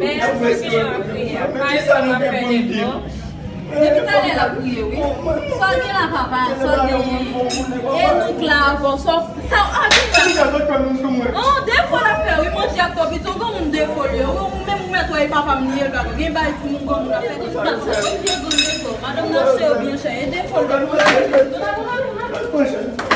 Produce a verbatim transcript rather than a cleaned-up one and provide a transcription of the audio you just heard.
Pè a pa gen an kriye, pa gen an fè defo. Depi talè l ap kriye, wi. Sa w gen la, papa, sa w genyen? E nou k la avè w, sa w, sa w aji la. Oh, defo l ap fè, wi, manje ak to piti, yon granmoun defo l ye, wi, ou menm ou mèt wè e papa m li ye, l pa gen bagay pou moun granmoun ap fè defo. Sa w gen granmoun defo, madanm nan chè oubyen chè, e defo l defo.